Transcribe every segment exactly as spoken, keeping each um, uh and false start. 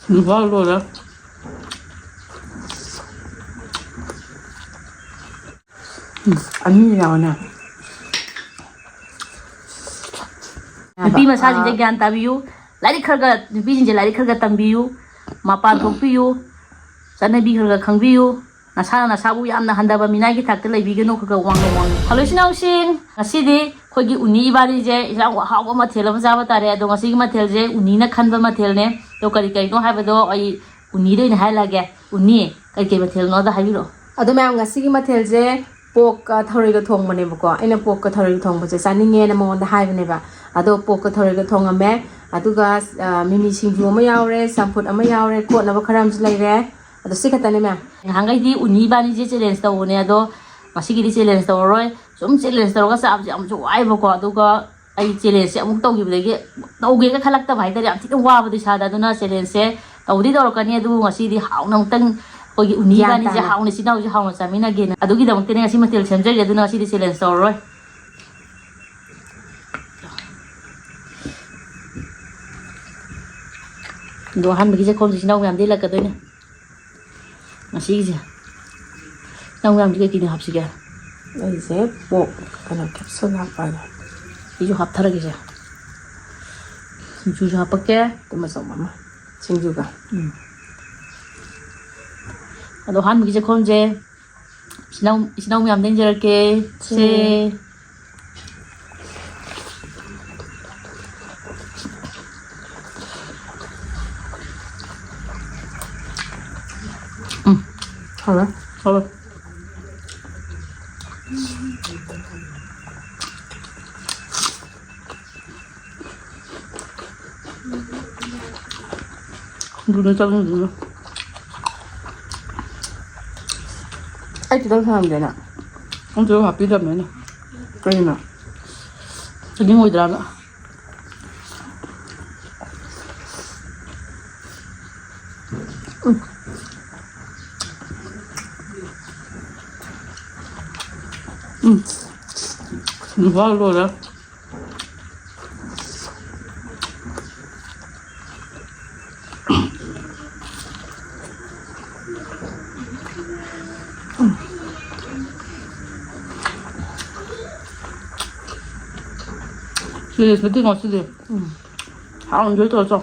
ꯅꯨꯄꯥ ꯂꯣꯏꯔꯦ꯫ ꯎꯝ, ꯑꯅꯤ ꯌꯥꯎꯅ꯫ ꯅꯨꯄꯤ ꯃꯆꯥꯁꯤꯡꯁꯦ ꯒ꯭ꯌꯥꯟ ꯇꯥꯕꯤꯌꯨ꯫ ꯂꯥꯏꯔꯤꯛ ꯈꯔ ꯈꯔ, ꯅꯨꯄꯤꯁꯤꯡꯁꯦ ꯂꯥꯏꯔꯤꯛ ꯈꯔ ꯈꯔ ꯇꯝꯕꯤꯌꯨ꯫ ꯃꯄꯥꯟ ꯊꯣꯛꯄꯤꯌꯨ꯫ ꯆꯠꯅꯕꯤ ꯈꯔ ꯈꯔ ꯈꯪꯕꯤꯌꯨ꯫ ꯅꯁꯥꯅ ꯅꯁꯥꯕꯨ ꯌꯥꯝꯅ ꯍꯟꯊꯕ ꯃꯤꯅꯥꯏꯒꯤ ꯊꯥꯛꯇ ꯂꯩꯕꯤꯒꯅꯨ, ꯈꯔ ꯈꯔ ꯋꯥꯡꯅ ꯋꯥꯡꯅ꯫ Hello, ꯏꯆꯤꯟ ꯏꯅꯥꯎꯁꯤꯡ, ꯉꯁꯤꯗꯤ ꯑꯩꯈꯣꯏꯒꯤ ꯎꯅꯤ ꯏꯕꯥꯅꯤꯁꯦ ꯏꯟꯁꯥꯡ ꯑꯍꯥꯎꯕ ꯃꯊꯦꯜ ꯑꯃ ꯆꯥꯕ ꯇꯥꯔꯦ꯫ ꯑꯗꯣ ꯉꯁꯤꯒꯤ ꯃꯊꯦꯜꯁꯦ ꯎꯅꯤꯅ ꯈꯟꯕ ꯃꯊꯦꯜꯅꯦ꯫ ꯑꯗꯣ ꯀꯔꯤ ꯀꯔꯤꯅꯣ ꯍꯥꯏꯕꯗꯣ ꯑꯩ ꯎꯅꯤꯗ ꯑꯣꯏꯅ ꯍꯥꯏꯔꯛꯑꯒꯦ꯫ ꯎꯅꯤ, ꯀꯔꯤ ꯀꯔꯤ ꯃꯊꯦꯜꯅꯣꯗ ꯍꯥꯏꯕꯤꯔꯛꯑꯣ꯫ ꯑꯗꯣ ꯃꯌꯥꯝ, ꯉꯁꯤꯒꯤ ꯃꯊꯦꯜꯁꯦ ꯄꯣꯛꯀ ꯊꯔꯣꯏꯒ ꯊꯣꯡꯕꯅꯦꯕꯀꯣ꯫ ꯑꯩꯅ ꯄꯣꯛꯀ ꯊꯔꯣꯏꯒ ꯊꯣꯡꯕꯁꯦ ꯆꯥꯅꯤꯡꯉꯦꯅ ꯃꯉꯣꯟꯗ ꯍꯥꯏꯕꯅꯦꯕ꯫ ꯑꯗꯣ ꯄꯣꯛꯀ ꯊꯔꯣꯏꯒ ꯊꯣꯡꯉꯝꯃꯦ꯫ ꯑꯗꯨꯒ, ꯑ, ꯃꯤꯃꯤ ꯁꯤꯡꯖꯨ ꯑꯃ ꯌꯥꯎꯔꯦ, ꯆꯝꯐꯨꯠ ꯑꯃ ꯌꯥꯎꯔꯦ, ꯀꯣꯠꯅꯕ ꯈꯔ ꯑꯃꯁꯨ ꯂꯩꯔꯦ꯫ ꯑꯗꯣ ꯁꯤ ꯈꯛꯇꯅꯦ, ꯃꯌꯥꯝ꯫ ꯅꯍꯥꯟꯈꯩꯗꯤ ꯎꯅꯤ ꯏꯕꯥꯅꯤꯁꯦ challenge ꯇꯧꯕꯅꯦ, ꯑꯗꯣ ꯉꯁꯤꯒꯤꯗꯤ challenge ꯇꯧꯔꯔꯣꯏ꯫ ꯁꯨꯝ challenge ꯇꯧꯔꯒ ꯆꯥꯕꯁꯦ ꯌꯥꯝꯁꯨ ꯋꯥꯏꯕꯀꯣ꯫ ꯑꯗꯨꯒ ꯑꯩ challengeꯁꯦ ꯑꯃꯨꯛ ꯇꯧꯈꯤꯕꯗꯒꯤ ꯇꯧꯒꯦꯒ ꯈꯜꯂꯛꯇꯕ ꯍꯥꯏꯇꯥꯔꯦ, ꯌꯥꯝ ꯊꯤꯅ ꯋꯥꯕꯗꯣ ꯏꯁꯥꯗ꯫ ꯑꯗꯨꯅ challengeꯁꯦ ꯇꯧꯗꯤ ꯇꯧꯔꯛꯀꯅꯤ, ꯑꯗꯨꯕꯨ ꯉꯁꯤꯗꯤ ꯍꯥꯎꯅ ꯑꯃꯨꯛꯇꯪ ꯑꯩꯈꯣꯏꯒꯤ ꯎꯅꯤ ꯒ꯭ꯌꯥꯟ ꯏꯕꯥꯅꯤꯁꯦ ꯇꯥꯅ꯫ ꯍꯥꯎꯅ, ꯏꯆꯤꯟ ꯏꯅꯥꯎꯁꯦ ꯍꯥꯎꯅ ꯆꯥꯃꯤꯟꯅꯒꯦꯅ꯫ ꯑꯗꯨꯒꯤꯗꯃꯛꯇꯅꯦ ꯉꯁꯤ ꯃꯊꯦꯜ ꯁꯦꯝꯖꯔꯤꯁꯦ, ꯑꯗꯨꯅ ꯉꯁꯤꯗꯤ challenge ꯇꯧꯔꯔꯣꯏ꯫ ꯑꯗꯣ ꯑꯍꯥꯟꯕꯒꯤ ꯆꯦꯈꯣꯝꯁꯦ ꯏꯆꯤꯟ ꯏꯅꯥꯎ ꯃꯌꯥꯝꯗ ꯏꯜꯂꯛꯀꯗꯣꯏꯅꯦ꯫ ꯉꯁꯤꯒꯤꯁꯦ ꯅꯪ ꯃꯌꯥꯝꯗꯤ ꯀꯩ ꯀꯩꯅꯣ ꯍꯥꯞꯁꯤꯒꯦ? ꯑꯩꯁꯦ ꯄꯣꯛ ꯀꯩꯅꯣ capsule ꯍꯥꯞꯄꯒꯦ꯫ ꯑꯩꯁꯨ ꯍꯥꯞꯊꯔꯒꯦꯁꯦ꯫ ꯁꯤꯡꯖꯨꯁꯨ ꯍꯥꯞꯄꯛꯀꯦ꯫ ꯇꯨ ꯃꯆꯨꯝ ꯑꯃ ꯁꯤꯡꯖꯨꯒ꯫ ꯎꯝ꯫ ꯑꯗꯣ ꯑꯍꯥꯟꯕꯒꯤ ꯆꯦꯈꯣꯝꯁꯦ ꯏꯆꯤꯟ ꯏꯅꯥꯎ, ꯏꯆꯤꯟ ꯏꯅꯥꯎ ꯃꯌꯥꯝꯗ ꯏꯟꯖꯔꯛꯀꯦ꯫ ꯁꯦ꯫ ꯁꯦ꯫ ꯎꯝ꯫ ꯍꯥꯎꯔꯦ꯫ ꯍꯥꯎꯔꯦ꯫ ꯑꯗꯨꯅ ꯆꯪꯉꯤꯗꯨꯅ꯫ ꯑꯩ ꯇꯤꯜꯍꯧ ꯊꯝꯃꯝꯗꯦꯅ꯫ ꯅꯪ ꯇꯤꯜꯍꯧ ꯍꯥꯞꯄꯤꯗꯕꯅꯤꯅ꯫ ꯀꯩꯒꯤꯅꯣ? ꯆꯥꯅꯤꯡꯉꯣꯏꯗ꯭ꯔꯥꯅ꯫ ꯎꯝ꯫ ꯎꯝ꯫ ꯅꯨꯄꯥ ꯂꯣꯏꯔꯦ꯫ ꯂꯦꯁ ꯅꯠꯇꯦ ꯉꯁꯤꯗꯤ꯫ ꯎꯝ꯫ ꯍꯥꯎꯅ enjoy ꯇꯧꯔ ꯆꯥꯎ꯫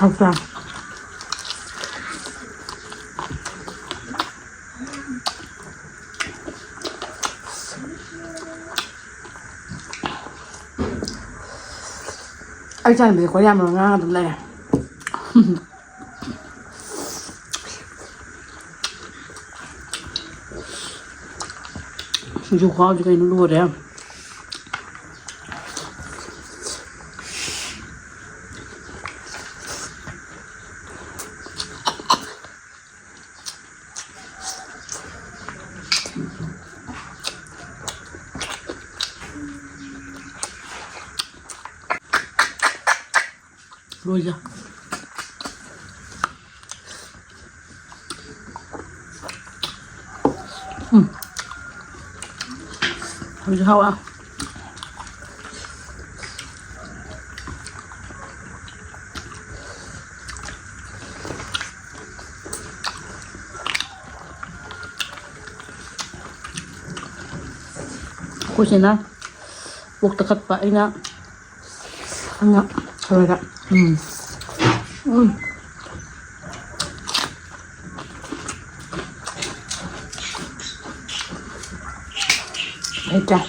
ꯍꯥꯎꯇ꯭ꯔꯥ? ꯑꯩ ꯏꯆꯥꯅꯨꯄꯤꯁꯦ ꯀꯣꯔꯤꯌꯥ ꯃꯔꯣꯜ ꯉꯥꯡꯉ ꯑꯗꯨꯝ ꯂꯩꯔꯦ꯫ ꯁꯤꯡꯖꯨ ꯈꯨꯍꯥꯎꯁꯦ ꯀꯩꯅꯣ ꯂꯣꯏꯔꯦ꯫ ꯂꯣꯏꯖ꯫ ꯎꯝ꯫ ꯍꯧꯖꯤꯛ ꯍꯥꯎꯔꯦ꯫ ꯑꯩꯈꯣꯏ ꯆꯦꯅ ꯑꯣꯛ ꯇꯛꯈꯠꯄ, ꯑꯩꯅ ꯉꯥ ꯊꯔꯣꯏꯗ꯫ ꯎꯝ꯫ ꯎꯝ꯫ ꯍꯩꯇ꯭ꯔꯥ?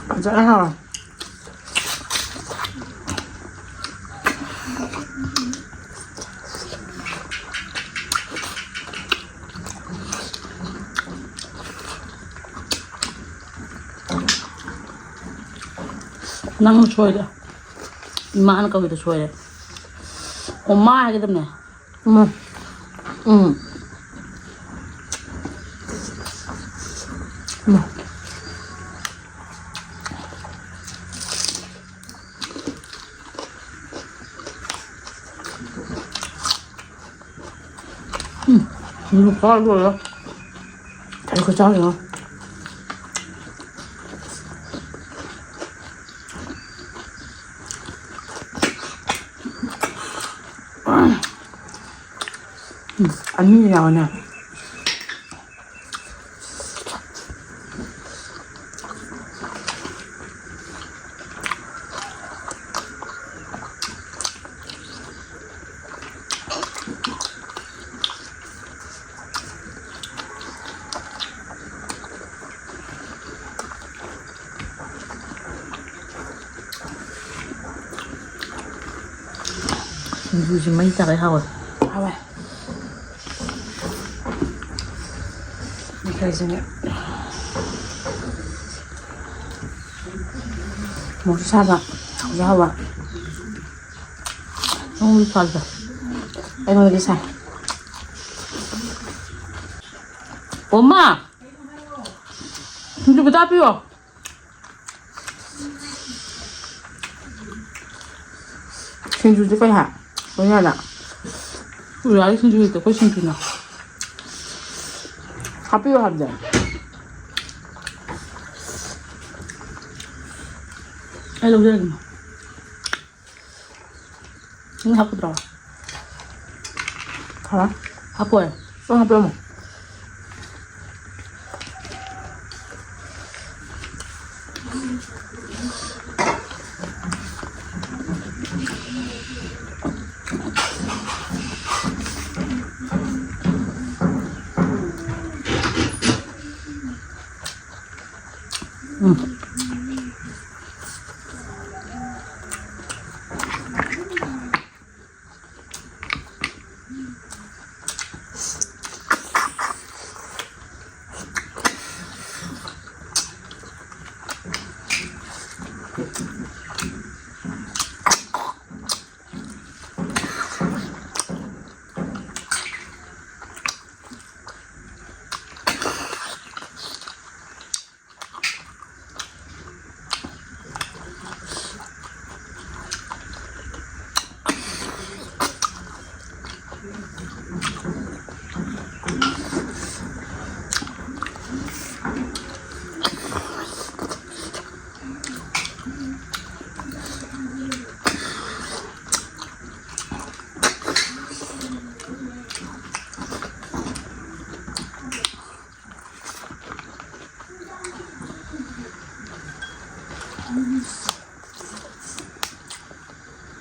ꯐꯖꯅ ꯍꯥꯎꯔꯦ꯫ ꯅꯪꯅ ꯁꯣꯏꯔꯦ꯫ ꯏꯃꯥꯅ ꯀꯧꯏꯗꯣ ꯁꯣꯏꯔꯦ꯫ ꯑꯣꯃꯥ ꯍꯥꯏꯒꯗꯕꯅꯦ꯫ ꯎꯝ꯫ ꯎꯝ꯫ ꯎꯝ꯫ ꯎꯝ, ꯁꯤꯡꯖꯨ ꯈꯔ ꯂꯣꯏꯔꯦ꯫ ꯀꯔꯤ ꯈꯨꯆꯥꯎ ꯌꯦꯡꯉꯣ꯫ ꯎꯝ, ꯑꯅꯤ ꯌꯥꯎꯋꯦꯅꯦ꯫ ꯁꯤꯡꯖꯨꯁꯤ ꯃꯩ ꯇꯥꯒꯩ ꯍꯥꯎꯋꯦ꯫ ꯍꯥꯎꯋꯦ꯫ ꯃꯈꯩꯁꯤꯅꯦ꯫ ꯃꯣꯔꯣꯛꯁꯨ ꯁꯥꯕ, ꯍꯥꯎꯁꯨ ꯍꯥꯎꯕ꯫ ꯅꯣꯡꯃ ꯁꯥꯗ꯫ ꯑꯩꯉꯣꯟꯗꯗꯤ ꯁꯥꯏ꯫ ꯑꯣ ꯃꯥ! ꯁꯤꯡꯖꯨ ꯈꯤꯇ ꯍꯥꯞꯄꯤꯌꯣ꯫ ꯁꯤꯡꯖꯨꯁꯦ ꯀꯩ ꯍꯥꯏ? ꯂꯣꯏꯌꯥꯗ꯫ ꯎꯌꯥꯂꯤ ꯁꯤꯡꯖꯨ ꯍꯦꯛꯇ ꯑꯩꯈꯣꯏ ꯁꯤꯡꯖꯨꯅ꯫ ꯍꯥꯞꯄꯤꯌꯣ ꯍꯥꯏꯕꯗ꯫ ꯑꯩ ꯂꯧꯖꯔꯒꯦ꯫ ꯅꯪ ꯍꯥꯞꯀꯗ꯭ꯔꯣ? ꯍꯥ? ꯍꯥꯞꯄꯣꯏ꯫ ꯅꯪ ꯍꯥꯞꯄꯤꯔꯝꯃꯣ꯫ ꯎꯝ꯫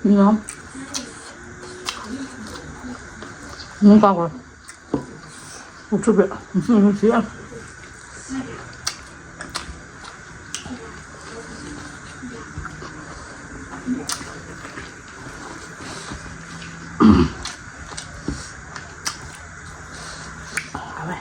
ꯎꯝ꯫ ꯎꯝ, ꯀꯥꯎꯈ꯭ꯔꯦ꯫ ꯃꯨꯛꯊ꯭ꯔꯨꯕꯤ꯫ ꯎꯝ, ꯅꯨꯡꯁꯤ ꯌꯥꯝ꯫ ꯍꯥꯎꯋꯦ꯫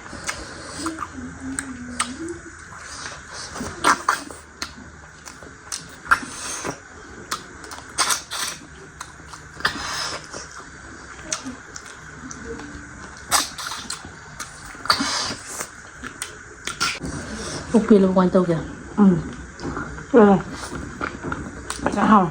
ꯄꯨꯛ ꯄꯦꯜꯂꯕꯣ ꯀꯃꯥꯏꯅ ꯇꯧꯒꯦ? ꯎꯝ꯫ ꯄꯦꯜꯂꯦ꯫ ꯐꯖꯅ ꯍꯥꯎꯋꯦ꯫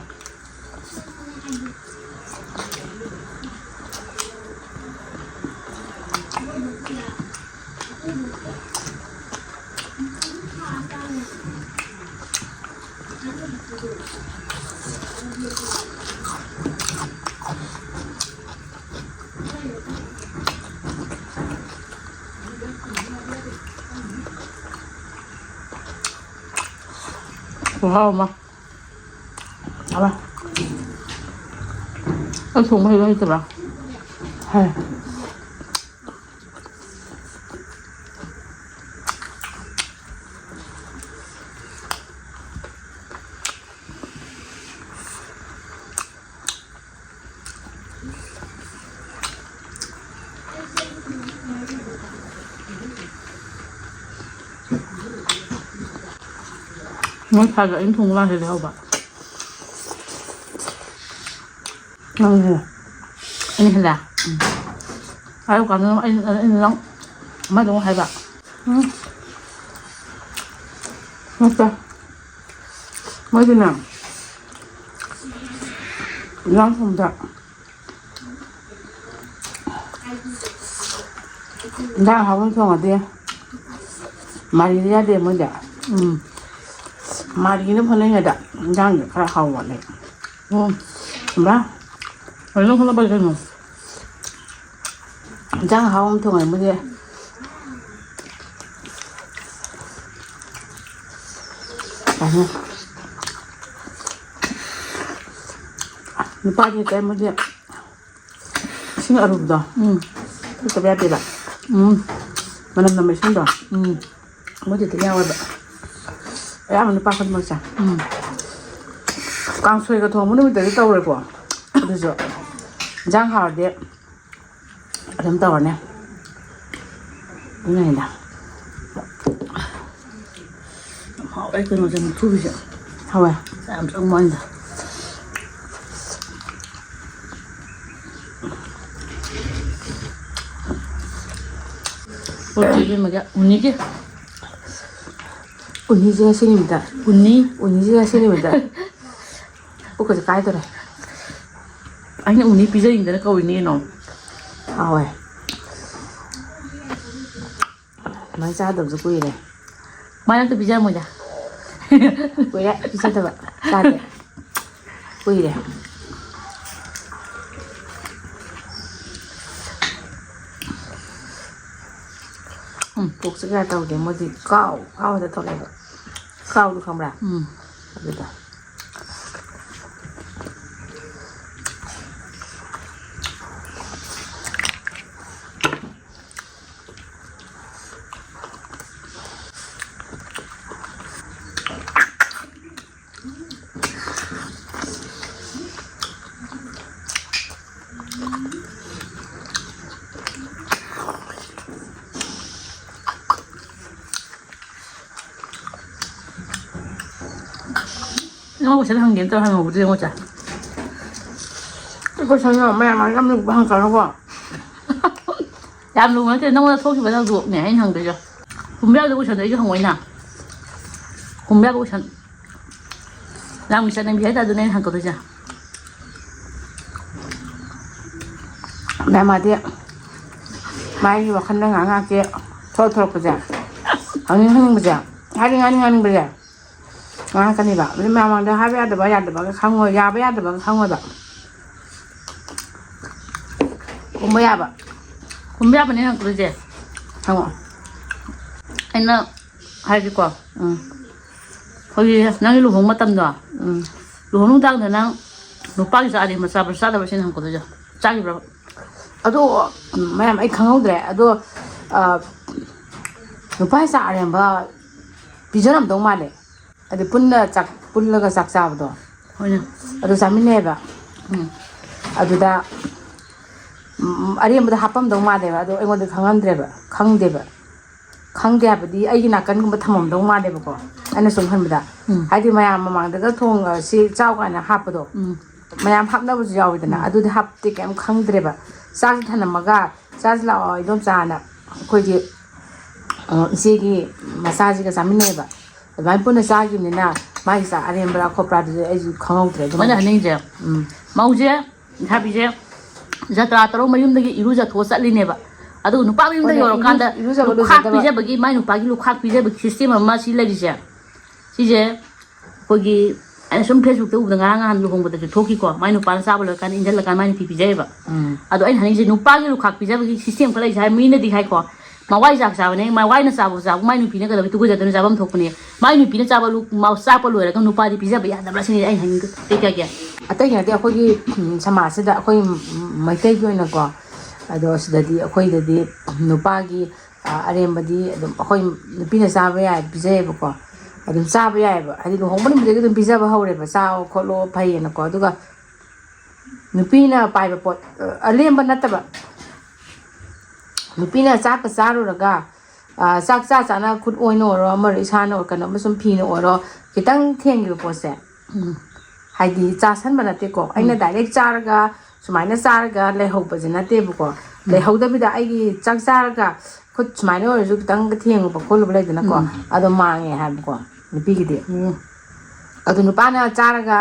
ꯈꯨꯍꯥꯎ ꯑꯃ꯫ ꯑꯃ꯫ ꯑꯩ ꯊꯣꯡꯕ ꯍꯩꯕ ꯍꯩꯇꯕ꯭ꯔꯥ? ꯍꯩ꯫ ꯃꯣꯏ ꯊꯥꯒ ꯑꯩꯅ ꯊꯣꯡꯕ ꯃꯥꯜꯂꯦ ꯂꯩꯍꯧꯕ꯫ ꯅꯪꯁꯦ꯫ ꯑꯩꯅ ꯍꯦꯜꯂꯦ? ꯎꯝ꯫ ꯍꯥꯏꯔꯨꯀꯥꯟꯗ ꯑꯩꯅ, ꯑꯩꯅ ꯅꯪ ꯑꯃꯗ ꯑꯃꯨꯛ ꯍꯥꯏꯕ꯫ ꯎꯝ꯫ ꯅꯠꯇꯦ꯫ ꯃꯣꯏꯗꯤꯅꯦ, ꯏꯟꯖꯥꯡ ꯊꯣꯡꯕꯗ ꯏꯟꯖꯥꯡ ꯍꯥꯎꯅ ꯊꯣꯡꯉꯗꯤ ꯃꯥꯔꯤꯗ ꯌꯥꯗꯦ ꯃꯣꯏꯗꯤ꯫ ꯎꯝ꯫ ꯃꯥꯔꯤꯅ ꯐꯅꯉꯩꯗ ꯏꯟꯖꯥꯡꯁꯦ ꯈꯔ ꯍꯥꯎ ꯋꯥꯠꯂꯦ꯫ ꯎꯝ꯫ ꯈꯨꯝꯕ꯭ꯔꯥ? ꯀꯩꯅꯣ ꯈꯜꯂꯛꯄ ꯀꯩꯅꯣ? ꯏꯟꯖꯥꯡ ꯑꯍꯥꯎ ꯑꯃ ꯊꯣꯡꯉꯦ ꯃꯣꯏꯗꯤ꯫ ꯀꯩꯅꯣ? ꯅꯨꯄꯥꯗꯤ ꯀꯩ ꯃꯣꯏꯗꯤ ꯏꯁꯤꯡ ꯑꯔꯨꯕꯗꯣ ꯎꯝ꯫ ꯊꯛꯇꯕ ꯌꯥꯗꯦꯕ꯫ ꯎꯝ꯫ ꯃꯅꯝ ꯅꯝꯕ ꯏꯁꯤꯡꯗꯣ ꯎꯝ꯫ ꯃꯣꯏꯗꯤ ꯍꯦꯛꯇ ꯌꯥꯎꯋꯦꯕ꯫ ꯑꯌꯥꯝꯕ ꯅꯨꯄꯥ ꯈꯨꯗꯤꯡꯃꯛꯁꯦ꯫ ꯎꯝ꯫ ꯀꯥꯡꯁꯣꯏꯒ ꯊꯣꯡꯕ ꯅꯨꯃꯤꯠꯇꯗꯤ ꯇꯧꯔꯣꯏꯀꯣ꯫ ꯑꯗꯨꯁꯨ ꯏꯟꯖꯥꯡ ꯍꯥꯎꯔꯗꯤ ꯑꯗꯨꯝ ꯇꯧꯔꯅꯤ꯫ ꯑꯗꯨꯅꯅꯤꯗ꯫ ꯌꯥꯝ ꯍꯥꯎꯋꯦ ꯀꯩꯅꯣꯁꯦ, ꯃꯨꯛꯊ꯭ꯔꯨꯕꯤꯁꯦ꯫ ꯍꯥꯎꯋꯦ꯫ ꯆꯥ ꯌꯥꯝ ꯆꯪꯕ ꯋꯥꯅꯤꯗ꯫ ꯄꯣꯠꯁꯤ ꯏꯕꯦꯝꯃꯒꯤ ꯎꯅꯤꯒꯤ꯫ ꯎꯅꯤꯁꯦ ꯉꯁꯤ ꯅꯨꯃꯤꯠꯇ꯫ ꯎꯅꯤ꯫ ꯎꯅꯤꯁꯦ ꯉꯁꯤ ꯅꯨꯃꯤꯠꯇ꯫ ꯄꯨꯛꯀꯁꯦ ꯀꯥꯏꯗꯧꯔꯦ꯫ ꯑꯩꯅ ꯎꯅꯤ ꯄꯤꯖꯅꯤꯡꯗꯅ ꯀꯧꯔꯤꯅꯤ ꯀꯩꯅꯣ꯫ ꯍꯥꯎꯋꯦ꯫ ꯑꯗꯨꯃꯥꯏꯅ ꯆꯥꯗꯕꯁꯨ ꯀꯨꯏꯔꯦ꯫ ꯃꯥꯏ ꯑꯝꯇ ꯄꯤꯖꯔꯝꯃꯣꯏꯗ꯫ ꯀꯨꯏꯔꯦ ꯄꯤꯖꯗꯕ꯫ ꯆꯥꯗꯦ꯫ ꯀꯨꯏꯔꯦ꯫ ꯎꯝ, ꯄꯨꯛꯁꯦ ꯀꯌꯥ ꯇꯧꯗꯦ꯫ ꯃꯣꯏꯗꯤ ꯀꯥꯎ ꯀꯥꯎꯗ ꯊꯣꯛꯂꯛꯑꯦꯕ꯫ ꯀꯥꯎꯗꯣ ꯈꯪꯕ꯭ꯔꯥ? ꯎꯝ꯫ ꯑꯗꯨꯗꯣ꯫ ꯅꯪ ꯀꯣꯏꯁꯟ ꯍꯪꯒꯦꯅ ꯇꯧꯔ ꯍꯪꯍꯧꯕꯗꯨ ꯌꯦꯡꯉꯣ, ꯆꯥ꯫ ꯀꯣꯏꯁꯟꯗꯣ ꯃꯌꯥꯝ ꯌꯥꯝ ꯂꯨꯕ ꯍꯪꯉꯛꯀꯅꯨꯀꯣ꯫ ꯌꯥꯝ ꯂꯨꯕ ꯅꯠꯇꯦ, ꯅꯪꯉꯣꯟꯗ ꯊꯣꯛꯈꯤꯕ ꯊꯧꯗꯣꯛꯅꯦ ꯑꯩꯅ ꯍꯪꯗꯣꯏꯁꯦ꯫ ꯈꯨꯝꯕ ꯌꯥꯗꯕ ꯀꯣꯏꯁꯟꯗꯣ ꯑꯩꯁꯨ ꯍꯪꯉꯣꯏꯅ꯫ ꯈꯨꯝꯕ ꯌꯥꯗꯕ ꯀꯣꯏꯁꯟ꯫ ꯂꯝꯒꯤ ꯆꯠꯅꯕꯤ ꯍꯥꯏꯇꯥꯔꯦ, ꯑꯗꯨꯅꯦ ꯑꯩꯅ ꯍꯪꯉꯛꯀꯗꯣꯏꯁꯦ꯫ ꯃꯦꯝ, ꯃꯥꯗꯤ ꯃꯥꯒꯤ ꯋꯥꯈꯜꯗ ꯉꯥꯏꯍꯥꯛ ꯉꯥꯏꯍꯥꯛꯀꯤ ꯊꯣꯛ ꯊꯣꯛꯂꯛꯄꯁꯦ, ꯍꯪꯅꯤꯡ ꯍꯪꯅꯤꯡꯕꯁꯦ, ꯍꯥꯏꯅꯤꯡ ꯍꯥꯏꯅꯤꯡ ꯍꯥꯏꯅꯤꯡꯕꯁꯦ ꯉꯥꯏꯍꯥꯛꯀꯅꯦꯕ꯫ ꯑꯗꯨ ꯃꯌꯥꯝ ꯃꯥꯡꯗ ꯍꯥꯏꯕ ꯌꯥꯗꯕ ꯌꯥꯗꯕꯒ ꯈꯪꯉꯣꯏ, ꯌꯥꯕ ꯌꯥꯗꯕꯒ ꯈꯪꯉꯣꯏꯕ꯫ ꯈꯨꯝꯕ ꯌꯥꯕ꯫ ꯈꯨꯝꯕ ꯌꯥꯕꯅꯦ ꯍꯪꯉꯛꯇꯣꯏꯁꯦ꯫ ꯍꯪꯉꯛꯑꯣ꯫ ꯑꯩꯅ ꯍꯥꯏꯒꯦꯀꯣ꯫ ꯎꯝ꯫ ꯍꯧꯖꯤꯛ ꯅꯪꯒꯤ ꯂꯨꯍꯣꯡ ꯃꯇꯝꯗꯣ, ꯎꯝ꯫ ꯂꯨꯍꯣꯡ ꯅꯨꯡꯗꯥꯡꯗ ꯅꯪ ꯅꯨꯄꯥꯒꯤ ꯆꯥꯛ ꯑꯔꯦꯝꯕ ꯆꯥꯕ꯭ꯔꯥ ꯆꯥꯗꯕ꯭ꯔꯥ ꯁꯤꯅ ꯍꯪꯉꯛꯀꯗꯣꯏꯁꯦ꯫ ꯆꯥꯈꯤꯕ꯭ꯔꯕ? ꯑꯗꯣ, ꯎꯝ, ꯃꯌꯥꯝ ꯑꯩ ꯈꯪꯍꯧꯗ꯭ꯔꯦ꯫ ꯑꯗꯣ, ꯑ, ꯅꯨꯄꯥꯒꯤ ꯆꯥꯛ ꯑꯔꯦꯝꯕ ꯄꯤꯖꯔꯝꯗꯧ ꯃꯥꯜꯂꯦ꯫ ꯍꯥꯏꯗꯤ ꯄꯨꯟꯅ ꯆꯥꯛ, ꯄꯨꯜꯂꯒ ꯆꯥꯛ ꯆꯥꯕꯗꯣ꯫ ꯍꯣꯏꯅꯦ꯫ ꯑꯗꯨ ꯆꯥꯃꯤꯟꯅꯩꯌꯦꯕ꯫ ꯎꯝ꯫ ꯑꯗꯨꯗ, ꯎꯝ, ꯑꯔꯦꯝꯕꯗ ꯍꯥꯞꯄꯝꯗꯧ ꯃꯥꯜꯂꯦꯕ꯫ ꯑꯗꯣ ꯑꯩꯉꯣꯟꯗ ꯈꯪꯍꯟꯗ꯭ꯔꯦꯕ, ꯈꯪꯗꯦꯕ꯫ ꯈꯪꯗꯦ ꯍꯥꯏꯕꯗꯤ ꯑꯩꯒꯤ ꯅꯥꯀꯟꯒꯨꯝꯕ ꯊꯝꯃꯝꯗꯧ ꯃꯥꯜꯂꯦꯕꯀꯣ, ꯑꯩꯅ ꯁꯨꯝ ꯈꯟꯕꯗ꯫ ꯎꯝ꯫ ꯍꯥꯏꯗꯤ ꯃꯌꯥꯝ ꯃꯃꯥꯡꯗꯒ ꯊꯣꯡ, ꯑ, ꯁꯤ ꯆꯥꯎ ꯀꯥꯏꯅ ꯍꯥꯞꯄꯗꯣ, ꯎꯝ꯫ ꯃꯌꯥꯝ ꯍꯥꯞꯅꯕꯁꯨ ꯌꯥꯎꯋꯤꯗꯅ, ꯎꯝ꯫ ꯑꯗꯨꯗꯤ ꯍꯥꯞꯇꯦ, ꯀꯩꯝ ꯈꯪꯗ꯭ꯔꯦꯕ꯫ ꯆꯥꯁꯤ ꯊꯅꯝꯃꯒ, "ꯆꯥꯁꯤ ꯂꯥꯛꯑꯣ ꯏꯗꯣꯝꯆꯥꯅ", ꯑꯩꯈꯣꯏꯒꯤ, ꯑ, ꯏꯆꯦꯒꯤ ꯃꯆꯥꯁꯤꯒ ꯆꯥꯃꯤꯟꯅꯩꯌꯦꯕ꯫ ꯑꯗꯨꯃꯥꯏꯅ ꯄꯨꯟꯅ ꯆꯥꯈꯤꯕꯅꯤꯅ ꯃꯥꯒꯤ ꯆꯥꯛ ꯑꯔꯦꯝꯕ꯭ꯔꯥ ꯈꯣꯠꯄ꯭ꯔꯥ ꯑꯗꯨꯗꯤ ꯑꯩꯁꯨ ꯈꯪꯍꯧꯗ꯭ꯔꯦ꯫ ꯑꯗꯨꯃꯥꯏꯅ ꯃꯣꯏꯅ ꯍꯥꯏꯅꯤꯡꯁꯦ, ꯎꯝ꯫ ꯃꯧꯁꯦ, ꯂꯩꯁꯥꯕꯤꯁꯦ, ꯖꯇ꯭ꯔꯥ ꯇꯧꯔ ꯃꯌꯨꯝꯗꯒꯤ ꯏꯔꯨꯖꯊꯣꯛꯑ ꯆꯠꯂꯤꯅꯦꯕ꯫ ꯑꯗꯨꯒ ꯅꯨꯄꯥ ꯃꯌꯨꯝꯗ ꯍꯣꯏꯅꯦ, ꯏꯔꯨ-, ꯌꯧꯔꯀꯥꯟꯗ ꯏꯔꯨꯖꯕ ꯂꯨꯈꯥꯛ ꯂꯨꯖꯗꯕ꯫ ꯄꯤꯖꯕꯒꯤ, ꯃꯥꯏ ꯅꯨꯄꯥꯒꯤ ꯂꯨꯈꯥꯛ ꯄꯤꯖꯕꯒꯤ ꯁꯤꯁꯇꯦꯝ ꯑꯃ ꯁꯤ ꯂꯩꯔꯤꯁꯦ, ꯁꯤꯁꯦ ꯑꯩꯈꯣꯏꯒꯤ, ꯑꯩꯅ ꯁꯨꯝ ꯐꯦꯁꯕꯨꯛꯇ ꯎꯕꯗ ꯉꯔꯥꯡ ꯅꯍꯥꯟ ꯂꯨꯍꯣꯡꯕꯗꯁꯨ ꯊꯣꯛꯈꯤꯀꯣ, ꯃꯥꯏ ꯅꯨꯄꯥꯅ ꯆꯥꯕ ꯂꯣꯏꯔꯀꯥꯟꯗ ꯏꯟꯖꯜꯂꯀꯥꯟꯗ ꯃꯥꯏ ꯅꯨꯄꯤ ꯄꯤꯖꯩꯌꯦꯕ꯫ ꯎꯝ꯫ ꯑꯗꯣ ꯑꯩꯅ ꯍꯥꯏꯅꯤꯡꯉꯤꯁꯦ, ꯅꯨꯄꯥꯒꯤ ꯂꯨꯈꯥꯛ ꯄꯤꯖꯕꯒꯤ ꯁꯤꯁꯇꯦꯝ ꯈꯔ ꯂꯩꯁꯦ ꯍꯥꯏ, ꯃꯤꯅꯗꯤ ꯍꯥꯏꯀꯣ, ꯃꯋꯥꯏ ꯆꯥꯛ ꯆꯥꯕꯅꯦ, ꯃꯋꯥꯏꯅ ꯆꯥꯕ ꯆꯥꯕ, ꯃꯥꯏ ꯅꯨꯄꯤꯅ ꯀꯩꯗꯧꯕꯩ ꯇꯨꯀꯠꯆꯗꯣꯏꯅꯣ? ꯆꯥꯐꯝ ꯊꯣꯛꯄꯅꯦ꯫ ꯃꯥꯏ ꯅꯨꯄꯤꯅ ꯆꯥꯕ ꯂꯨ-, ꯃꯥ-, ꯆꯥꯛꯄ ꯂꯣꯏꯔꯒ ꯅꯨꯄꯥꯗꯤ ꯄꯤꯖꯕ ꯌꯥꯗꯕ꯭ꯔꯥ ꯁꯤꯅꯤ ꯑꯩꯅ ꯍꯥꯏꯅꯤꯡꯉꯤꯗꯣ꯫ ꯀꯩ ꯀꯥꯏꯒꯦ? ꯑꯇꯩꯒꯤ ꯅꯠꯇꯦ, ꯑꯩꯈꯣꯏꯒꯤ, ꯎꯝ, ꯁꯃꯥꯖꯁꯤꯗ ꯑꯩꯈꯣꯏ, ꯎꯝ, ꯃꯩꯇꯩꯒꯤ ꯑꯣꯏꯅꯀꯣ, ꯑꯗꯣ ꯁꯤꯗꯗꯤ ꯑꯩꯈꯣꯏꯗꯗꯤ ꯅꯨꯄꯥꯒꯤ, ꯑ, ꯑꯔꯦꯝꯕꯗꯤ ꯑꯗꯨꯝ ꯑꯩꯈꯣꯏ ꯅꯨꯄꯤꯅ ꯆꯥꯕ ꯌꯥꯏ ꯄꯤꯖꯩꯌꯦꯕꯀꯣ꯫ ꯑꯗꯨꯝ ꯆꯥꯕ ꯌꯥꯏꯌꯦꯕ꯫ ꯍꯥꯏꯗꯤ ꯂꯨꯍꯣꯡꯕ ꯅꯨꯃꯤꯠꯇꯒꯤ ꯑꯗꯨꯝ ꯄꯤꯖꯕ ꯍꯧꯔꯦꯕ, "ꯆꯥꯎ ꯈꯣꯠꯂꯣ, ꯐꯩꯌꯦꯅꯀꯣ"꯫ ꯑꯗꯨꯒ ꯅꯨꯄꯤꯅ ꯄꯥꯏꯕ ꯄꯣꯠ, ꯑ, ꯑꯂꯦꯝꯕ ꯅꯠꯇꯕ, ꯅꯨꯄꯤꯅ ꯆꯥꯛꯀ ꯆꯥꯔꯨꯔꯒ, ꯑ, ꯆꯥꯛ ꯆꯥ ꯆꯥꯅ ꯈꯨꯠ ꯑꯣꯏꯅ ꯑꯣꯏꯔꯣ, ꯑꯃ ꯏꯁꯥꯅ ꯑꯣꯏꯔꯣ, ꯀꯩꯅꯣꯝꯃ ꯁꯨꯝ ꯐꯤꯅ ꯑꯣꯏꯔꯣ, ꯈꯤꯇꯪ ꯊꯦꯡꯈꯤꯕ ꯄꯣꯠꯁꯦ, ꯎꯝ꯫ ꯍꯥꯏꯗꯤ ꯆꯥꯁꯟꯕ ꯅꯠꯇꯦꯀꯣ, ꯑꯩꯅ ꯎꯝ꯫ ꯗꯥꯏꯔꯦꯛ ꯆꯥꯔꯒ, ꯁꯨꯃꯥꯏꯅ ꯆꯥꯔꯒ ꯂꯩꯍꯧꯕꯁꯦ ꯅꯠꯇꯦꯕꯀꯣ꯫ ꯎꯝ꯫ ꯂꯩꯍꯧꯗꯕꯤꯗ ꯑꯩꯒꯤ ꯆꯥꯛ ꯆꯥꯔꯒ ꯈꯨꯠ ꯁꯨꯃꯥꯏꯅ ꯑꯣꯏꯔꯁꯨ ꯈꯤꯇꯪ ꯊꯦꯡꯉꯨꯕ ꯈꯣꯠꯂꯨꯕ ꯂꯩꯗꯅꯀꯣ, ꯎꯝ꯫ ꯑꯗꯣ ꯃꯥꯡꯉꯦ ꯍꯥꯏꯕꯀꯣ ꯅꯨꯄꯤꯒꯤꯗꯤ꯫ ꯎꯝ꯫ ꯑꯗꯨ ꯅꯨꯄꯥꯅ ꯆꯥꯔꯒ,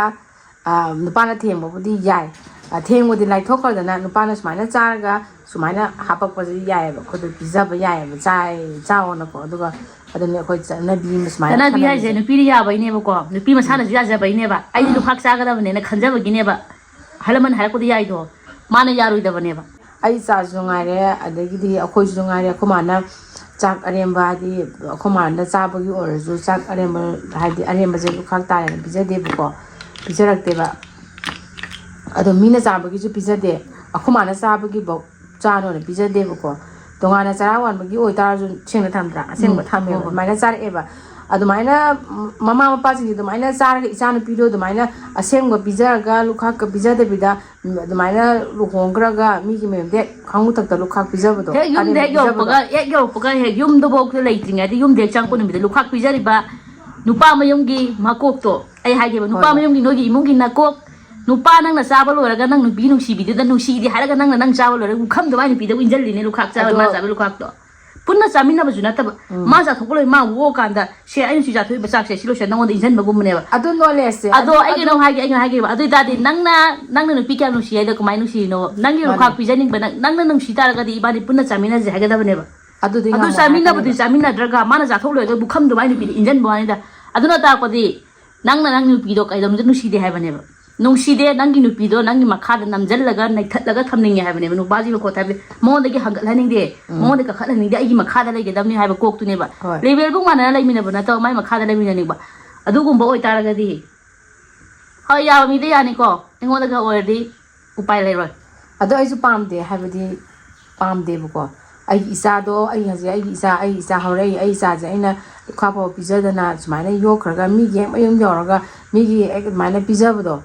ꯑ, ꯅꯨꯄꯥꯅ ꯊꯦꯡꯕꯕꯨꯗꯤ ꯌꯥꯏ, ꯑꯊꯦꯡꯕꯗꯤ ꯂꯥꯏꯊꯣꯛꯈ꯭ꯔꯗꯅ ꯅꯨꯄꯥꯅ ꯁꯨꯃꯥꯏꯅ ꯆꯥꯔꯒ ꯁꯨꯃꯥꯏꯅ ꯍꯥꯄꯛꯄꯁꯦ ꯌꯥꯏꯑꯕ, ꯑꯩꯈꯣꯏꯗ ꯄꯤꯖꯕ ꯌꯥꯏꯑꯕ, ꯆꯥꯏ ꯆꯥꯎꯅꯀꯣ꯫ ꯑꯗꯨꯒ ꯑꯗꯨꯅꯤ ꯑꯩꯈꯣꯏ ꯆꯠꯅꯕꯤ ꯑꯃ ꯁꯨꯃꯥꯏꯅ ꯆꯠꯅꯕꯤ ꯍꯥꯏꯁꯦ ꯈꯟꯅꯕꯁꯦ꯫ ꯅꯨꯄꯤꯗꯤ ꯌꯥꯕꯩꯅꯦꯕꯀꯣ, ꯅꯨꯄꯤ ꯃꯁꯥꯅꯁꯨ ꯌꯥꯖꯕꯩꯅꯦꯕ, ꯑꯩꯗꯤ ꯂꯨꯈꯥꯛ ꯆꯥꯒꯗꯕꯅꯦꯅ ꯈꯟꯖꯕꯒꯤꯅꯦꯕ꯫ ꯑꯍꯜ ꯂꯃꯟ ꯍꯥꯏꯔꯛꯄꯗ ꯌꯥꯏꯗꯣ, ꯃꯥꯅ ꯌꯥꯔꯣꯏꯗꯕꯅꯦꯕ꯫ ꯑꯩ ꯏꯆꯥꯁꯨ ꯉꯥꯏꯔꯦ, ꯑꯗꯒꯤꯗꯤ ꯑꯩꯈꯣꯏꯁꯨ ꯉꯥꯏꯔꯦ, ꯑꯩꯈꯣꯏ ꯃꯥꯅ ꯆꯥꯛ ꯑꯔꯦꯝꯕ, ꯍꯥꯏꯗꯤ ꯑꯩꯈꯣꯏ ꯃꯥꯅ ꯆꯥꯕꯒꯤ ꯑꯣꯏꯔꯁꯨ, ꯆꯥꯛ ꯑꯔꯦꯝꯕ, ꯍꯥꯏꯗꯤ ꯑꯔꯦꯝꯕꯁꯦ ꯂꯨꯈꯥꯛ ꯇꯥꯔꯦꯅ ꯄꯤꯖꯗꯦꯕꯀꯣ, ꯄꯤꯖꯔꯛꯇꯦꯕ꯫ ꯑꯗꯣ ꯃꯤꯅ ꯆꯥꯕꯒꯤꯁꯨ ꯄꯤꯖꯗꯦ, ꯑꯩꯈꯣꯏ ꯃꯥꯅ ꯆꯥꯕꯒꯤꯐꯧ ꯆꯥꯅꯣꯅ ꯄꯤꯖꯗꯦꯕꯀꯣ꯫ ꯇꯣꯉꯥꯟꯅ ꯆꯔꯥ ꯋꯥꯟꯕꯒꯤ ꯑꯣꯏꯇꯥꯔꯁꯨ ꯁꯦꯡꯅ ꯊꯝꯗ꯭ꯔꯥ? ꯑꯁꯦꯡꯕ ꯎꯝ, ꯊꯝꯃꯦꯕ꯫ ꯍꯣꯏ, ꯍꯣꯏ꯫ ꯑꯗꯨꯃꯥꯏꯅ ꯆꯥꯔꯛꯑꯦꯕ꯫ ꯑꯗꯨꯃꯥꯏꯅ ꯃꯃꯥ ꯃꯄꯥꯁꯤꯡꯁꯦ ꯑꯗꯨꯃꯥꯏꯅ ꯆꯥꯔꯒ, ꯏꯆꯥꯅꯨꯄꯤꯗꯣ ꯑꯗꯨꯃꯥꯏꯅ ꯑꯁꯦꯡꯕ ꯄꯤꯖꯔꯒ, ꯂꯨꯈꯥꯛꯀ ꯄꯤꯖꯗꯕꯤꯗ, ꯎꯝ, ꯑꯗꯨꯃꯥꯏꯅ ꯂꯨꯍꯣꯡꯈ꯭ꯔꯒ ꯃꯤꯒꯤ ꯃꯌꯨꯝꯗ ꯍꯦꯛ ꯈꯥꯡꯉꯨ ꯊꯛꯇ ꯂꯨꯈꯥꯛ ꯄꯤꯖꯕꯗꯣ, ꯍꯦꯛ ꯌꯨꯝꯗ ꯑꯔꯦꯝꯕ ꯍꯦꯛ ꯄꯤꯖꯕꯗꯣ꯫ ꯌꯧꯔꯛꯄꯒ, ꯍꯦꯛ ꯌꯧꯔꯛꯄꯒ, ꯍꯦꯛ ꯌꯨꯝꯗꯐꯥꯎꯗ ꯂꯩꯇ꯭ꯔꯤꯉꯩꯗ, ꯌꯨꯝꯗ ꯍꯦꯛ ꯆꯪꯉꯛꯄ ꯅꯨꯃꯤꯠꯇ ꯂꯨꯈꯥꯛ ꯄꯤꯖꯔꯤꯕ ꯅꯨꯄꯥ ꯃꯌꯨꯝꯒꯤ ꯃꯀꯣꯛꯇꯣ, ꯑꯩ ꯍꯥꯏꯒꯦꯕ, ꯍꯣꯏ, ꯅꯨꯄꯥ ꯍꯣꯏ꯫ ꯃꯌꯨꯝꯒꯤ, ꯅꯣꯏꯒꯤ ꯏꯃꯨꯡꯒꯤ ꯅꯀꯣꯛ, ꯅꯨꯄꯥ ꯅꯪꯅ ꯆꯥꯕ ꯂꯣꯏꯔꯒ ꯅꯪ ꯅꯨꯄꯤ ꯅꯨꯡꯁꯤꯕꯤꯗꯨꯗ ꯅꯨꯡꯁꯤꯗꯦ ꯍꯥꯏꯔꯒ ꯅꯪꯅ ꯅꯪ ꯆꯥꯕ ꯂꯣꯏꯔꯒ ꯄꯨꯈꯝꯗꯨ ꯃꯥꯏ ꯅꯨꯄꯤꯗ ꯏꯟꯖꯜꯂꯤꯅꯦ ꯂꯨꯈꯥꯛ ꯆꯥꯕ, ꯑꯗꯣ ꯃꯥ ꯆꯥꯕ ꯂꯨꯈꯥꯛꯇꯣ꯫ ꯄꯨꯟꯅ ꯆꯥꯃꯤꯟꯅꯕꯁꯨ ꯅꯠꯇꯕ꯫ ꯎꯝ꯫ ꯃꯥ ꯆꯥꯊꯣꯛꯄ ꯂꯣꯏ ꯃꯥ ꯑꯣꯛꯑꯀꯥꯟꯗ, "ꯁꯦ, ꯑꯩꯅ ꯁꯤ ꯆꯥꯊꯣꯛꯏꯕ ꯆꯥꯛꯁꯦ ꯁꯤ ꯂꯣꯏꯁꯤꯜꯂ ꯅꯉꯣꯟꯗ ꯏꯟꯖꯟꯕꯒꯨꯝꯕꯅꯦꯕ"꯫ ꯑꯗꯨ ꯅꯣꯂꯦꯖꯁꯦ, ꯑꯗꯣ ꯑꯗꯨ, ꯑꯩ ꯑꯗꯨ ꯀꯩꯅꯣꯝ ꯍꯥꯏꯒꯦ, ꯑꯩ ꯀꯩꯅꯣꯝ ꯍꯥꯏꯒꯦꯕ꯫ ꯑꯗꯨ ꯑꯣꯏꯇꯥꯔꯗꯤ ꯅꯪꯅ, ꯅꯪꯅ ꯅꯨꯄꯤ ꯀꯌꯥꯝ ꯅꯨꯡꯁꯤ ꯍꯥꯏꯗꯣ ꯀꯃꯥꯏꯅ ꯅꯨꯡꯁꯤꯔꯤꯅꯣ? ꯅꯪꯒꯤ ꯃꯥꯅꯦ꯫ ꯂꯨꯈꯥꯛ ꯄꯤꯖꯅꯤꯡꯕ, ꯅꯪ, ꯅꯪꯅ ꯅꯨꯡꯁꯤ ꯇꯥꯔꯒꯗꯤ ꯏꯕꯥꯅꯤ ꯄꯨꯟꯅ ꯆꯥꯃꯤꯟꯅꯁꯦ ꯍꯥꯏꯒꯗꯕꯅꯦꯕ꯫ ꯑꯗꯨꯗꯤ ꯑꯗꯨ ꯉꯝꯃꯣꯏ ꯆꯥꯃꯤꯟꯅꯕꯗꯤ ꯍꯥꯏꯔꯛꯀꯅꯦꯕ꯫ ꯆꯥꯃꯤꯟꯅꯗ꯭ꯔꯒ ꯃꯥꯅ ꯆꯥꯊꯣꯛ ꯂꯣꯏꯔꯒ ꯄꯨꯈꯝꯗꯨ ꯃꯥꯏ ꯅꯨꯄꯤꯗ ꯏꯟꯖꯟꯕ ꯋꯥꯅꯤꯗ꯫ ꯑꯗꯨꯅ ꯇꯥꯛꯄꯗꯤ ꯅꯪꯅ ꯅꯪ ꯅꯨꯄꯤꯗꯣ ꯀꯩꯗꯧꯅꯨꯡꯗ ꯅꯨꯡꯁꯤꯗꯦ ꯍꯥꯏꯕꯅꯦꯕ꯫ ꯅꯨꯡꯁꯤꯗꯦ, ꯅꯪꯒꯤ ꯅꯨꯄꯤꯗꯣ ꯅꯪꯒꯤ ꯃꯈꯥꯗ ꯅꯝꯖꯜꯂꯒ ꯅꯩꯊꯠꯂꯒ ꯊꯝꯅꯤꯡꯉꯦ ꯍꯥꯏꯕꯅꯦꯕ꯫ ꯅꯨꯄꯥꯁꯤꯒꯤ ꯃꯈꯣꯟ ꯍꯥꯏꯕꯗꯤ ꯃꯉꯣꯟꯗꯒꯤ ꯍꯪꯒꯠꯍꯟꯅꯤꯡꯗꯦ, ꯎꯝ꯫ ꯃꯉꯣꯟꯗ ꯀꯥꯈꯠꯍꯟꯅꯤꯡꯗꯦ, ꯑꯩꯒꯤ ꯃꯈꯥꯗ ꯂꯩꯒꯗꯕꯅꯤ ꯍꯥꯏꯕ ꯀꯣꯛꯇꯨꯅꯦꯕ꯫ ꯍꯣꯏ꯫ ꯂꯦꯚꯦꯜꯕꯨ ꯃꯥꯟꯅꯅ ꯂꯩꯃꯤꯟꯅꯕ ꯅꯠꯇꯕ ꯃꯥꯏ ꯃꯈꯥꯗ ꯂꯩꯃꯤꯟꯅꯅꯤꯡꯕ꯫ ꯑꯗꯨꯒꯨꯝꯕ ꯑꯣꯏꯇꯥꯔꯒꯗꯤ, ꯍꯣꯏ, ꯌꯥꯕ ꯃꯤꯗ ꯌꯥꯅꯤꯀꯣ, ꯑꯩꯉꯣꯟꯗꯒ ꯑꯣꯏꯔꯗꯤ ꯎꯄꯥꯏ ꯂꯩꯔꯣꯏ꯫ ꯑꯗꯣ ꯑꯩꯁꯨ ꯄꯥꯝꯗꯦ, ꯍꯥꯏꯕꯗꯤ ꯄꯥꯝꯗꯦꯕꯀꯣ꯫ ꯑꯩꯒꯤ ꯏꯆꯥꯗꯣ, ꯑꯩ ꯍꯧꯖꯤꯛ ꯑꯩꯒꯤ ꯏꯆꯥ, ꯑꯩꯒꯤ ꯏꯆꯥ ꯍꯧꯔꯛꯏ, ꯑꯩ ꯏꯆꯥꯁꯦ ꯑꯩꯅ ꯂꯨꯈꯥꯛ ꯐꯥꯎꯕ ꯄꯤꯖꯗꯅ ꯁꯨꯃꯥꯏꯅ ꯌꯣꯛꯈ꯭ꯔꯒ ꯃꯤꯒꯤ ꯍꯦꯛ ꯃꯌꯨꯝ ꯌꯧꯔꯒ ꯃꯤꯒꯤ ꯍꯦꯛ ꯑꯗꯨꯃꯥꯏꯅ ꯄꯤꯖꯕꯗꯣ,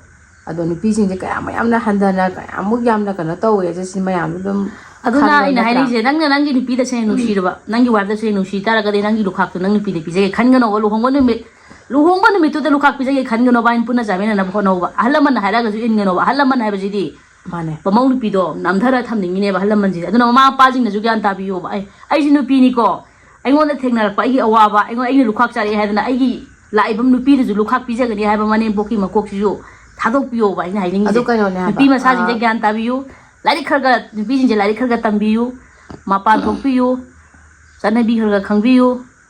ꯑꯗꯣ ꯅꯨꯄꯤꯁꯤꯡꯁꯦ ꯀꯌꯥꯃꯨꯛ ꯌꯥꯝꯅ ꯍꯟꯊꯅ, ꯀꯌꯥꯃꯨꯛ ꯌꯥꯝꯅ ꯀꯩꯅꯣ ꯇꯧꯋꯦ ꯑꯁꯤ ꯃꯌꯥꯝꯗꯣ ꯑꯗꯨꯝ ꯑꯗꯨꯅ ꯈꯜꯂꯣ, ꯑꯩꯅ ꯅꯠꯇ꯭ꯔꯥ? ꯍꯥꯏꯅꯤꯡꯉꯤꯁꯦ, ꯅꯪꯅ ꯅꯪꯒꯤ ꯅꯨꯄꯤꯗ ꯁꯦꯡꯅ ꯅꯨꯡꯁꯤꯔꯕ, ꯅꯪꯒꯤ ꯋꯥꯏꯐꯇ ꯁꯦꯡꯅ ꯅꯨꯡꯁꯤ ꯇꯥꯔꯒꯗꯤ ꯅꯪꯒꯤ ꯂꯨꯈꯥꯛꯇꯣ ꯅꯪ ꯅꯨꯄꯤꯗ ꯄꯤꯖꯒꯦ ꯈꯟꯒꯅꯣꯕ꯫ ꯂꯨꯍꯣꯡꯕ ꯅꯨꯃꯤꯠ, ꯂꯨꯍꯣꯡꯕ ꯅꯨꯃꯤꯠꯇꯨꯗ ꯂꯨꯈꯥꯛ ꯄꯤꯖꯒꯦ ꯈꯟꯒꯅꯣꯕ, ꯑꯩꯅ ꯄꯨꯟꯅ ꯆꯥꯃꯤꯟꯅꯅꯕ ꯍꯣꯠꯅꯧꯕ꯫ ꯑꯍꯜ ꯂꯃꯟꯅ ꯍꯥꯏꯔꯒꯁꯨ ꯏꯟꯒꯅꯣꯕ꯫ ꯑꯍꯜ ꯂꯃꯟ ꯍꯥꯏꯕꯁꯤꯗꯤ ꯃꯥꯅꯦ꯫ ꯃꯃꯧ ꯅꯨꯄꯤꯗꯣ ꯅꯝꯊꯔ ꯊꯝꯅꯤꯡꯉꯤꯅꯦꯕ ꯑꯍꯜ ꯂꯃꯟꯁꯤꯡꯁꯦ꯫ ꯑꯗꯨꯅ ꯃꯃꯥ ꯃꯄꯥꯁꯤꯡꯅꯁꯨ ꯒ꯭ꯌꯥꯟ ꯇꯥꯕꯤꯌꯣꯕ꯫ ꯑꯩ, ꯑꯩꯁꯨ ꯅꯨꯄꯤꯅꯤꯀꯣ, ꯑꯩꯉꯣꯟꯗ ꯊꯦꯡꯅꯔꯛꯄ ꯑꯩꯒꯤ ꯑꯋꯥꯕ, ꯑꯩꯉꯣꯟꯗ, ꯑꯩꯅ ꯂꯨꯈꯥꯛ ꯆꯥꯔꯛꯑꯦ ꯍꯥꯏꯗꯅ ꯑꯩꯒꯤ ꯂꯥꯛꯏꯕ ꯅꯨꯄꯤꯗꯨꯁꯨ ꯂꯨꯈꯥꯛ ꯄꯤꯖꯒꯅꯤ ꯍꯥꯏꯕ ꯃꯅꯦꯝꯄꯣꯛꯀꯤ ꯃꯀꯣꯛꯁꯤꯁꯨ ꯊꯥꯗꯣꯛꯄꯤꯌꯣꯕ ꯑꯩꯅ ꯍꯥꯏꯅꯤꯡꯉꯤꯁꯦ꯫ ꯑꯗꯨ ꯀꯩꯅꯣꯅꯦ ꯍꯥꯏꯕ, ꯅꯨꯄꯤ ꯃꯆꯥꯁꯤꯡꯁꯦ ꯑꯥ꯫ ꯒ꯭ꯌꯥꯟ ꯇꯥꯕꯤꯌꯨ꯫ ꯂꯥꯏꯔꯤꯛ ꯈꯔ ꯈꯔ, ꯅꯨꯄꯤꯁꯤꯡꯁꯦ ꯂꯥꯏꯔꯤꯛ ꯈꯔ ꯈꯔ ꯇꯝꯕꯤꯌꯨ, ꯃꯄꯥꯟ ꯊꯣꯛꯄꯤꯌꯨ, ꯆꯠꯅꯕꯤ ꯈꯔ ꯈꯔ ꯈꯪꯕꯤꯌꯨ꯫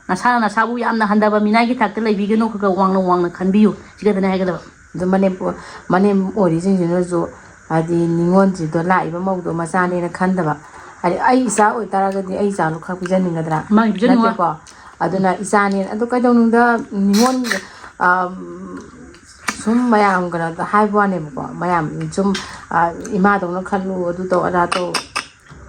ꯅꯁꯥꯅ ꯅꯁꯥꯕꯨ ꯌꯥꯝꯅ ꯍꯟꯊꯕ ꯃꯤꯅꯥꯏꯒꯤ ꯊꯥꯛꯇ ꯂꯩꯕꯤꯒꯅꯨ, ꯈꯔ ꯈꯔ ꯋꯥꯡꯅ ꯋꯥꯡꯅ ꯈꯟꯕꯤꯌꯨ꯫ ꯁꯤ ꯈꯛꯇꯅꯦ ꯍꯥꯏꯒꯗꯕ꯫ ꯑꯗꯨ ꯃꯅꯦꯝ ꯃꯅꯦꯝ ꯑꯣꯏꯔꯤꯁꯤꯡꯁꯤꯅꯁꯨ ꯍꯥꯏꯗꯤ ꯅꯤꯉꯣꯜꯁꯤꯗꯣ ꯂꯥꯛꯏꯕ ꯃꯧꯗꯣ ꯃꯆꯥꯅꯦꯅ ꯈꯟꯗꯕ꯫ ꯍꯥꯏꯗꯤ ꯑꯩ ꯏꯆꯥ ꯑꯣꯏꯇꯥꯔꯒꯗꯤ ꯑꯩ ꯏꯆꯥ ꯂꯨꯈꯥꯛ ꯄꯤꯖꯅꯤꯡꯒꯗ꯭ꯔꯥ? ꯃꯥꯒꯤ ꯄꯤꯖꯅꯤꯡꯉꯣꯏ꯫ ꯅꯠꯇꯦꯀꯣ? ꯑꯗꯨꯅ ꯏꯆꯥꯅꯦꯅ ꯑꯗꯨ ꯀꯩꯗꯧꯅꯨꯡꯗ ꯅꯤꯉꯣꯜ, ꯑꯝ, ꯁꯨꯝ ꯃꯌꯥꯝ ꯀꯩꯅꯣꯗ ꯍꯥꯏꯕ ꯋꯥꯅꯦꯕꯀꯣ, ꯃꯌꯥꯝ ꯁꯨꯝ, ꯑ, ꯏꯃꯥꯗꯧꯅ ꯈꯜꯂꯨ, ꯑꯗꯨ ꯇꯧ ꯑꯗꯥ ꯇꯧ꯫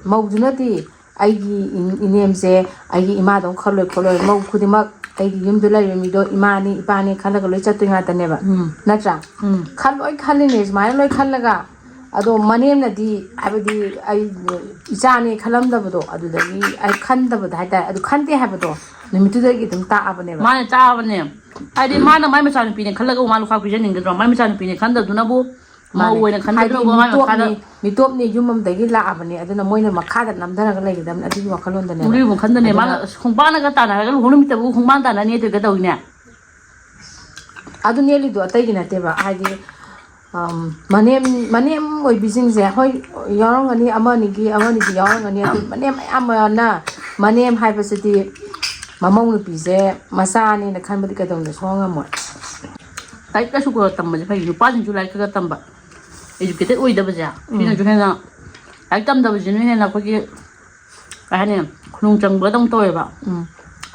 ꯃꯧꯗꯨꯅꯗꯤ ꯑꯩꯒꯤ ꯏ- ꯏꯅꯦꯝꯁꯦ ꯑꯩꯒꯤ ꯏꯃꯥꯗꯧꯅ ꯈꯜꯂꯣꯏ ꯈꯣꯠꯂꯣꯏ꯫ ꯃꯧ ꯈꯨꯗꯤꯡꯃꯛ ꯑꯩꯒꯤ ꯌꯨꯝꯗ ꯂꯩꯔꯤꯕ ꯃꯤꯗꯣ ꯏꯃꯥꯅꯤ ꯏꯄꯥꯅꯤ ꯈꯜꯂꯒ ꯂꯣꯏ ꯆꯠꯇꯣꯏ ꯉꯥꯛꯇꯅꯦꯕ꯫ ꯎꯝ꯫ ꯅꯠꯇ꯭ꯔꯥ? ꯎꯝ꯫ ꯈꯜ ꯂꯣꯏ ꯈꯜꯂꯤꯅꯦ ꯁꯨꯃꯥꯏꯅ ꯂꯣꯏ ꯈꯜꯂꯒ꯫ ꯑꯗꯣ ꯃꯅꯦꯝꯅꯗꯤ, ꯍꯥꯏꯕꯗꯤ ꯑꯩ ꯏꯆꯥꯅꯦ ꯈꯜꯂꯝꯗꯕꯗꯣ, ꯑꯗꯨꯗꯒꯤ ꯑꯩ ꯈꯟꯗꯕꯗ ꯍꯥꯏꯇꯥꯔꯦ, ꯑꯗꯨ ꯈꯟꯗꯦ ꯍꯥꯏꯕꯗꯣ ꯅꯨꯃꯤꯠꯇꯨꯗꯒꯤ ꯑꯗꯨꯝ ꯇꯥꯛꯑꯕꯅꯦꯕ꯫ ꯃꯥꯅ ꯆꯥꯕꯅꯦ꯫ ꯍꯥꯏꯗꯤ ꯃꯥꯅ ꯃꯥꯏ ꯃꯆꯥꯅꯨꯄꯤꯅꯦ ꯈꯜꯂꯒ ꯃꯥ ꯂꯨꯈꯥꯛ ꯄꯤꯖꯅꯤꯡꯒꯗ꯭ꯔꯣ? ꯃꯥꯏ ꯃꯆꯥꯅꯨꯄꯤꯅꯦ ꯈꯟꯗꯕꯗꯨꯅꯕꯨ, ꯃꯧ ꯃꯥꯅꯦ꯫ ꯑꯣꯏꯅ ꯍꯥꯏꯗꯤ ꯈꯟꯒꯗꯕ ꯃꯥꯏ ꯃꯈꯥꯗ꯫ ꯃꯤꯇꯣꯞꯅꯤ, ꯃꯤꯇꯣꯞꯅꯤ, ꯌꯨꯝ ꯑꯃꯗꯒꯤ ꯂꯥꯛꯑꯕꯅꯦ, ꯑꯗꯨꯅ ꯃꯣꯏꯅ ꯃꯈꯥꯗ ꯅꯝꯊꯔꯒ ꯂꯩꯒꯗꯕꯅꯤ, ꯑꯗꯨꯒꯤ ꯋꯥꯈꯜꯂꯣꯟꯗꯅꯦꯕ꯫ ꯎꯔꯤꯕ ꯈꯟꯗꯅꯦ꯫ ꯑꯗꯨꯅ ꯃꯥꯅ ꯑꯁ, ꯈꯣꯡꯕꯥꯟꯗꯒ ꯇꯥꯟꯅꯔꯒ ꯂꯨꯍꯣꯡ ꯅꯨꯃꯤꯠꯇꯕꯨ ꯈꯣꯡꯕꯥꯟ ꯇꯥꯟꯅꯅꯤ ꯑꯗꯨꯒ ꯇꯧꯔꯤꯅꯦ꯫ ꯑꯗꯨ ꯅꯦꯜꯂꯤꯗꯣ ꯑꯇꯩꯒꯤ ꯅꯠꯇꯦꯕ, ꯍꯥꯏꯗꯤ, ꯑꯝ, ꯃꯅꯦꯝ, ꯃꯅꯦꯝ ꯑꯣꯏꯕꯤꯁꯤꯡꯁꯦ ꯍꯣꯏ ꯌꯥꯎꯔꯝꯒꯅꯤ, ꯑꯃ ꯑꯅꯤꯒꯤ, ꯑꯃ ꯑꯅꯤꯒꯤ ꯌꯥꯎꯔꯝꯒꯅꯤ, ꯑꯗꯨ ꯃꯅꯦꯝ ꯑꯌꯥꯝꯕꯅ, ꯃꯅꯦꯝ ꯍꯥꯏꯕꯁꯤꯗꯤ ꯃꯃꯧ ꯅꯨꯄꯤꯁꯦ ꯃꯆꯥꯅꯦꯅ ꯈꯟꯕꯗꯤ ꯀꯩꯗꯧꯅꯨꯡꯗ ꯁꯨꯡꯉꯝ ꯉꯝꯃꯣꯏ꯫ ꯂꯥꯏꯔꯤꯛ ꯂꯥꯏꯁꯨ ꯈꯔ ꯇꯝꯕꯁꯦ ꯐꯩ, ꯅꯨꯄꯥꯁꯤꯡꯁꯨ ꯂꯥꯏꯔꯤꯛ ꯈꯔ ꯈꯔ ꯇꯝꯕ, educated ꯑꯣꯏꯗꯕꯁꯦ, ꯁꯤꯅꯁꯨ ꯍꯦꯟꯅ, ꯂꯥꯏꯔꯤꯛ ꯇꯝꯗꯕꯁꯤꯅ ꯍꯦꯟꯅ ꯑꯩꯈꯣꯏꯒꯤ, ꯀꯩ ꯍꯥꯏꯅꯤ, ꯈꯨꯗꯣꯡ ꯆꯪꯕꯗꯧꯅ ꯇꯧꯋꯦꯕ꯫ ꯎꯝ꯫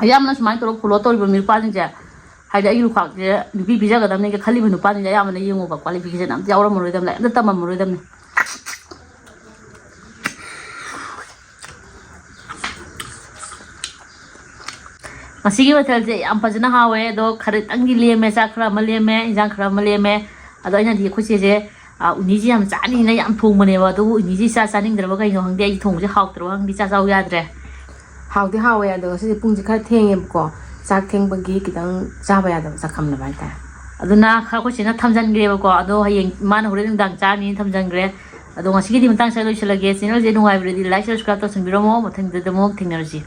ꯑꯌꯥꯝꯕꯅ ꯁꯨꯃꯥꯏꯅ ꯇꯧꯔꯒ follow ꯇꯧꯔꯤꯕ ꯅꯨꯄꯥꯁꯤꯡꯁꯦ, ꯍꯥꯏꯗꯤ ꯑꯩꯒꯤ ꯂꯨꯈꯥꯛꯁꯦ ꯅꯨꯄꯤ ꯄꯤꯖꯒꯗꯕꯅꯤꯒ ꯈꯜꯂꯤꯕ ꯅꯨꯄꯥꯁꯤꯡꯁꯦ ꯑꯌꯥꯝꯕꯅ ꯌꯦꯡꯉꯣꯕ, qualification ꯑꯝꯇ ꯌꯥꯎꯔꯝꯃꯔꯣꯏꯗꯕꯅꯦ, ꯑꯝꯇ ꯇꯝꯃꯝꯃꯔꯣꯏꯗꯕꯅꯦ꯫ ꯉꯁꯤꯒꯤ ꯃꯊꯦꯜꯁꯦ ꯌꯥꯝ ꯐꯖꯅ ꯍꯥꯎꯋꯦ, ꯑꯗꯣ ꯈꯔꯇꯪꯗꯤ ꯂꯦꯝꯃꯦ, ꯆꯥꯛ ꯈꯔ ꯑꯃ ꯂꯦꯝꯃꯦ, ꯏꯟꯖꯥꯡ ꯈꯔ ꯑꯃ ꯂꯦꯝꯃꯦ꯫ ꯑꯗꯣ ꯑꯩꯅꯗꯤ ꯑꯩꯈꯣꯏ ꯆꯦꯁꯦ, ꯑ, ꯎꯅꯤꯁꯤ ꯌꯥꯝ ꯆꯥꯅꯤꯡꯅ ꯌꯥꯝ ꯊꯣꯡꯕꯅꯦꯕ, ꯑꯗꯨꯕꯨ ꯎꯅꯤꯁꯤ ꯏꯆꯥ ꯆꯥꯅꯤꯡꯗ꯭ꯔꯕ ꯀꯩꯅꯣ ꯈꯪꯗꯦ, ꯑꯩꯒꯤ ꯊꯣꯡꯕꯁꯦ ꯍꯥꯎꯇ꯭ꯔꯕ ꯈꯪꯗꯦ, ꯏꯆꯥ ꯆꯥꯎ ꯌꯥꯗ꯭ꯔꯦ꯫ ꯍꯥꯎꯗꯤ ꯍꯥꯎꯋꯦ, ꯑꯗꯣ ꯉꯁꯤꯁꯦ ꯄꯨꯡꯁꯦ ꯈꯔ ꯊꯦꯡꯉꯦꯕꯀꯣ, ꯆꯥꯛ ꯊꯦꯡꯕꯒꯤ ꯈꯤꯇꯪ ꯆꯥꯕ ꯌꯥꯗꯕ ꯆꯥꯛꯈꯝꯅꯕ ꯍꯥꯏꯇꯥꯔꯦ꯫ ꯑꯗꯨꯅ ꯈꯔ ꯑꯩꯈꯣꯏ ꯆꯦꯅ ꯊꯝꯖꯟꯈ꯭ꯔꯦꯕꯀꯣ, ꯑꯗꯣ ꯍꯌꯦꯡ ꯃꯥꯅ ꯍꯣꯔꯦꯟ ꯅꯨꯡꯗꯥꯡ ꯆꯥꯅꯤꯅ ꯊꯝꯖꯟꯈ꯭ꯔꯦ꯫ ꯑꯗꯣ ꯉꯁꯤꯒꯤꯗꯤ ꯃꯇꯥꯡ ꯁ꯭ꯋꯥꯏꯗ ꯂꯣꯏꯁꯤꯜꯂꯒꯦ꯫ Channelꯁꯦ ꯅꯨꯡꯉꯥꯏꯕꯤꯔꯗꯤ like, subscribe ꯇꯧꯁꯟꯕꯤꯔꯝꯃꯣ꯫ ꯃꯊꯪꯗ ꯑꯃꯨꯛ ꯊꯦꯡꯅꯔꯁꯤ꯫